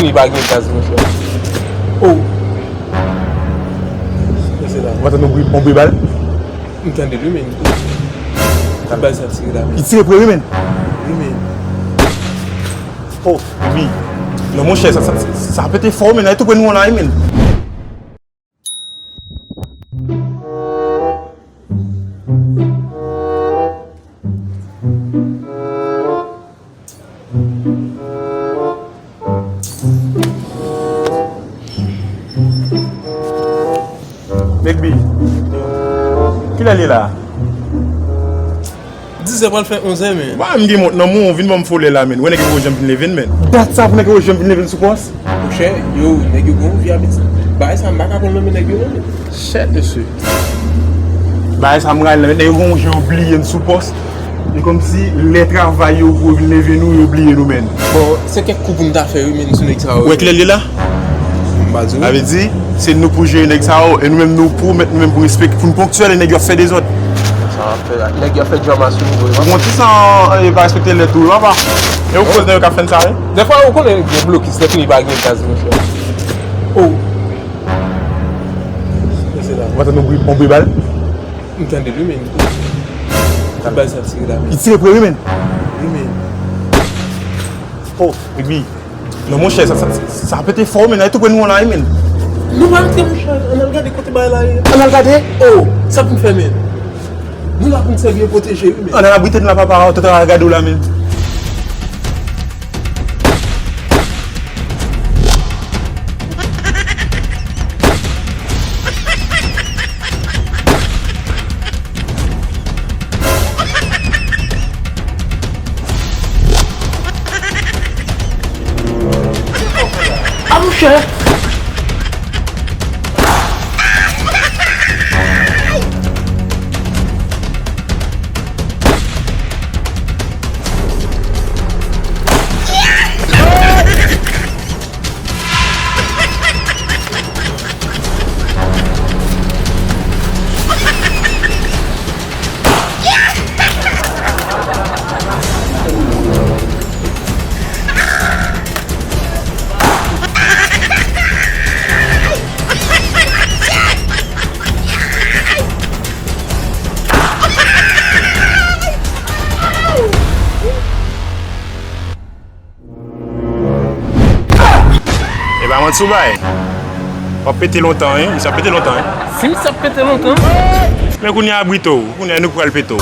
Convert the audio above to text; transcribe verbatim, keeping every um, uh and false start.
Li pa gen gaz, monchè. Oh! Kisa se la? Ou pa tande yon bri, yon bri bal? M tande l, wi, men. Ki bal sa tire la, men? Li tire pre, wi, men. Wi, men. Oh, wi. Non, monchè, sa, sa, sa pete fò, men. Li tou pre nou an la, wi, men. Megbi, kilè l ye la? Dizè pral fè onzè, men. Ba m gen mont nan men w, vin ban m folè la, men. Wè nèg yo janm vin leve n, men. Dat sa pou nèg yo janm vin leve n sou pòs? Monchè, yo, nèg yo gen yon vi abit. Bagay sa, m pa ka pran nan men nèg yo, non, men. Shit, mesye. Bagay sa, m ray la, men nèg yo gen yon jan yo bliye n sou pòs. E kòmsi lè travay yo pou yo vin leve nou, yo bliye nou, men. Bon, se kèk kou pou n ta fè, wi, men, sou nèg sa yo. Ou wè kilè l ye la? M pa di w. Sa vle di, se nou pou jere nèg sa yo, e nou menm nou pou mèt nou menm pou respekte, pou n ponktyèl, e nèg yo ap fè dezòd. Sa w ap fè la. Nèg yo ap fè drama sou nou, vre. Ou konn ti san, e, pa respekte lè tou, papa. E ou koz nèg yo ka fè n sa, wi. Dèfwa, ou konnen gen blokis, lè fini pa gen gaz, monchè. Oh. Kisa se la? Ou pa tande yon bri, yon bri bal? M tande l, wi, men. Ki bal sa tire la, men? Li tire pre, wi, men. Wi, men. Oh, epi, non, monchè, sa, sa, sa pete fò, men. Li tou pre nou an la, wi, men. Nou pa antre, monchè. Ann al gade kote bagay la ye. Ann al gade? Oh, sa pou n fè, men? Nou la pou n sèvi e pwoteje, wi, men. Ann al abrite n la, papa. Tonton al gade w la, men. A, monchè! E pa manti w bay. W ap pete lontan, wi. Misye ap pete lontan, wi. Si misye ap pete lontan. Men kounye a, abrite w. Kounye a, nou pral pete w.